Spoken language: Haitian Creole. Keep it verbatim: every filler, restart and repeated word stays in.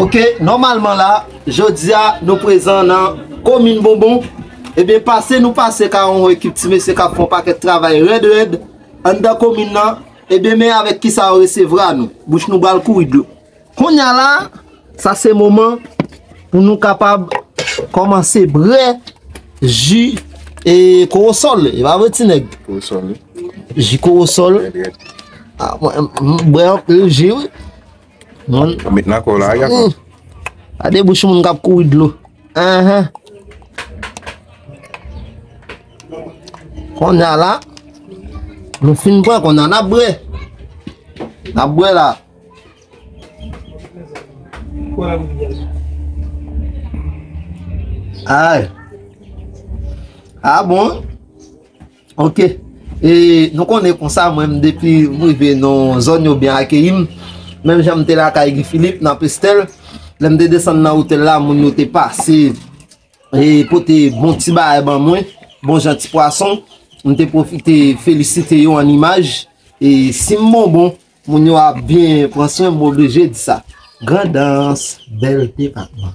Ok, nòmalman la, jodi a nou prezan nan komin Bonbon. Ebyen, pase nou pase ka yon ekip ti mesye k ap fè yon pakèt travay rèd rèd anndan komin nan. Ebyen, men avèk kisa yo resevwa nou. Bouch nou pral kouri dlo. Kounye a la, sa se moman pou nou kapab kòmanse bwè ji e kowosòl. E pa vre, ti nèg? Kowosòl, wi. Ji kowosòl. Rèd, rèd. Ah, mwen, m, m bwè anpil ji, wi. Mwen met nan kò w la, gason. Hmm. Gade bouch moun k ap kouri dlo. Ahan. Kounye a la, nou fin pran, kounye a n ap bwè. N ap bwè la. Ay. Ah bon? Ok. E nou konnen konsa, mwen, m depi m rive nan zòn yo byen akeyi m. Menm jan m te lakay Guy Philippe nan Pestèl, lè m te desann nan otèl la, moun yo te pase e pote bon ti bagay ban mwen, bon jan ti pwason. M te pwofite felisite yo an imaj. E si m bonbon, moun yo ap byen pran swen m, m oblije di sa. Grandans, bèl depatman.